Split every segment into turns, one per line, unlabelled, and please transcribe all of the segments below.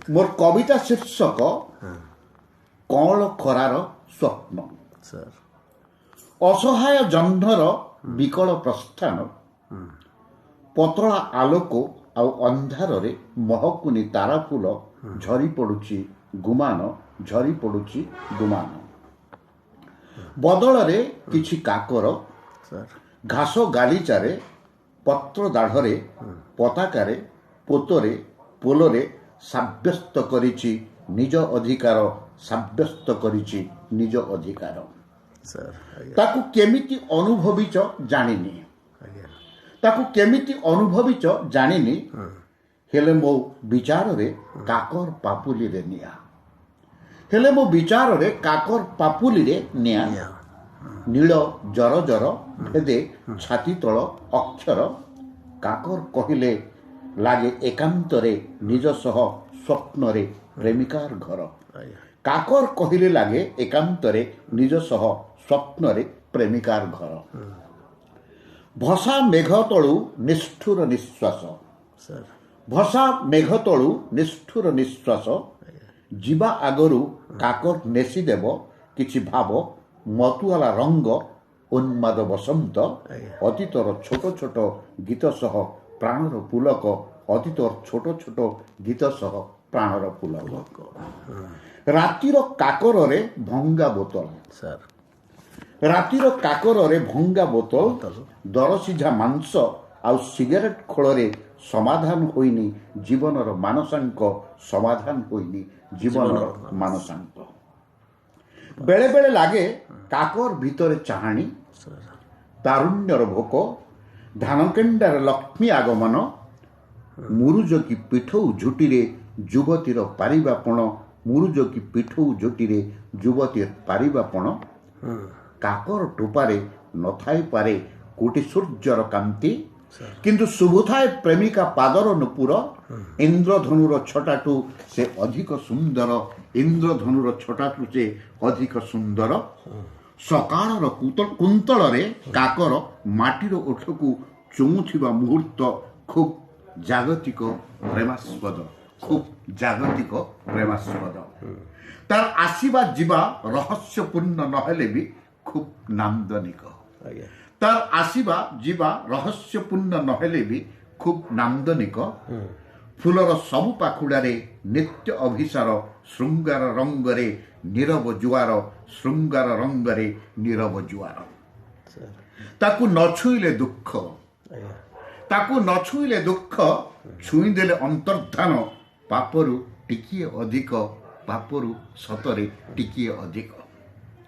ମୋର କବିତା ଶୀର୍ଷକ କଅଁଳ ଖରାର ସ୍ୱପ୍ନ।
ସାର୍।
ଅସହାୟ ଜହ୍ନର ବିକଳ ପ୍ରସ୍ଥାନ, ପତଳା ଆଲୋକ ଆଉ ଅନ୍ଧାରରେ ମହକୁନି ତାରାଫୁଲ ଝରି ପଡୁଛି ଗୁମାନ, ଝରି ପଡୁଛି ଗୁମାନ। ବଦଳରେ କିଛି କାକର
ସାର୍।
ଘାସ ଗାଲିଚାରେ, ପତ୍ର ଦାଢ଼ରେ, ପତାକାରେ, ପୋତରେ, ପୋଲରେ ସାବ୍ୟସ୍ତ କରିଛି ନିଜ ଅଧିକାର, ସାବ୍ୟସ୍ତ କରିଛି ନିଜ ଅଧିକାର।
ସାର୍, ଆଜ୍ଞା।
ତାକୁ କେମିତି ଅନୁଭବିଛ ଜାଣିନି।
ଆଜ୍ଞା।
ତାକୁ କେମିତି ଅନୁଭବିଛ ଜାଣିନି, ହେଲେ ମୋ ବିଚାରରେ କାକର ପାପୁଲିରେ ନିଆଁ, ହେଲେ ମୋ ବିଚାରରେ କାକର ପାପୁଲିରେ ନିଆଁ।
ନିଆଁ।
ନୀଳ ଜର ଜର ଭେଦେ ଛାତି ତଳ ଅକ୍ଷର। କାକର କହିଲେ ଲାଗେ ଏକାନ୍ତରେ ନିଜ ସହ ସ୍ୱପ୍ନରେ ପ୍ରେମିକାର ଘର।
ଆଜ୍ଞା।
କାକର କହିଲେ ଲାଗେ ଏକାନ୍ତରେ ନିଜ ସହ ସ୍ୱପ୍ନରେ ପ୍ରେମିକାର ଘର। ଭସା ମେଘ ତଳୁ ନିଷ୍ଠୁର ନିଶ୍ୱାସ,
ସାର୍।
ଭସା ମେଘ ତଳୁ ନିଷ୍ଠୁର ନିଶ୍ୱାସ ଯିବା ଆଗରୁ କାକର ନେସିଦେବ କିଛି ଭାବ, ମତୁଆଲା ରଙ୍ଗ, ଉନ୍ମାଦ ବସନ୍ତ,
ଆଜ୍ଞା।
ଅତୀତର ଛୋଟ ଛୋଟ ଗୀତ ସହ ପ୍ରାଣର ପୁଲକ, ଅତୀତର ଛୋଟ ଛୋଟ ଗୀତ ସହ ପ୍ରାଣର ପୁଲକ। ରାତିର କାକରରେ ଭଙ୍ଗା ବୋତଲ,
ସାର୍।
ରାତିର କାକରରେ ଭଙ୍ଗା ବୋତଲ,
ବୋତଲ।
ଦରସିଝା ମାଂସ ଆଉ ସିଗାରେଟ ଖୋଳରେ ସମାଧାନ ହୋଇନି ଜୀବନର ମାନସାଙ୍କ, ସମାଧାନ ହୋଇନି ଜୀବନର ମାନସାଙ୍କ। ବେଳେ ବେଳେ ଲାଗେ କାକର ଭିତରେ ଚାହାଣି,
ସାର୍।
ତାରୁଣ୍ୟର ଭୋକ, ଧାନକେଣ୍ଡାରେ ଲକ୍ଷ୍ମୀ ଆଗମନ, ମୁରୁଜ କି ପିଠଉ ଝୁଟିରେ ଯୁବତୀର ପାରିବାପଣ, ମୁରୁଜ କି ପିଠଉ ଝୁଟିରେ ଯୁବତୀ ପାରିବାପଣ। କାକର ଟୋପାରେ ନଥାଇପାରେ କୋଟି ସୂର୍ଯ୍ୟର କାନ୍ତି, କିନ୍ତୁ ଶୁଭୁଥାଏ ପ୍ରେମିକା ପାଦର ନୂପୁର। ଇନ୍ଦ୍ରଧନୁର ଛଟାଠୁ ସେ ଅଧିକ ସୁନ୍ଦର, ଇନ୍ଦ୍ରଧନୁର ଛଟାଠୁ ସେ ଅଧିକ ସୁନ୍ଦର। ସକାଳର କୁନ୍ତଳରେ କାକର ମାଟିର ଓଠକୁ ଚୁମୁଥିବା ମୁହୂର୍ତ୍ତ ଖୁବ୍ ଜାଗତିକ ପ୍ରେମାସ୍ପଦ, ଖୁବ୍ ଜାଗତିକ ପ୍ରେମାସ୍ପଦ। ତାର ଆସିବା ଯିବା ରହସ୍ୟପୂର୍ଣ୍ଣ ନହେଲେ ବି ଖୁବ୍ ନାନ୍ଦନିକ।
ଆଜ୍ଞା।
ତାର ଆସିବା ଯିବା ରହସ୍ୟପୂର୍ଣ୍ଣ ନହେଲେ ବି ଖୁବ୍ ନାନ୍ଦନିକ। ଫୁଲର ସବୁ ପାଖୁଡ଼ାରେ ନିତ୍ୟ ଅଭିସାର, ଶୃଙ୍ଗାର ରଙ୍ଗରେ ନୀରବ ଜୁଆର, ଶୃଙ୍ଗାର ରଙ୍ଗରେ ନୀରବ ଜୁଆର।
ସାର୍।
ତାକୁ ନ ଛୁଇଁଲେ ଦୁଃଖ,
ଆଜ୍ଞା।
ତାକୁ ନ ଛୁଇଁଲେ ଦୁଃଖ, ଛୁଇଁଦେଲେ ଅନ୍ତର୍ଧାନ। ପାପରୁ ଟିକିଏ ଅଧିକ, ପାପରୁ ସତରେ ଟିକିଏ ଅଧିକ।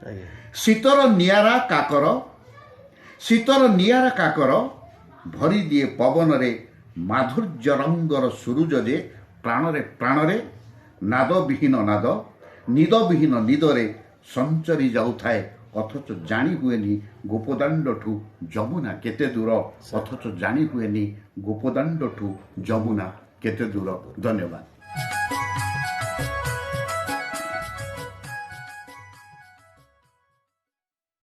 ଆଜ୍ଞା।
ଶୀତର ନିଆରା କାକର, ଶୀତର ନିଆରା କାକର ଭରିଦିଏ ପବନରେ ମାଧୁର୍ଯ୍ୟ ରଙ୍ଗର ସୁରୁଜ ଯେ ପ୍ରାଣରେ ପ୍ରାଣରେ ନାଦବିହୀନ ନାଦ, ନିଦବିହୀନ ନିଦରେ ସଞ୍ଚରି ଯାଉଥାଏ, ଅଥଚ ଜାଣି ହୁଏନି ଗୋପଦାଣ୍ଡଠୁ ଯମୁନା କେତେ ଦୂର, ଅଥଚ ଜାଣି ହୁଏନି ଗୋପଦାଣ୍ଡଠୁ ଯମୁନା କେତେ ଦୂର। ଧନ୍ୟବାଦ।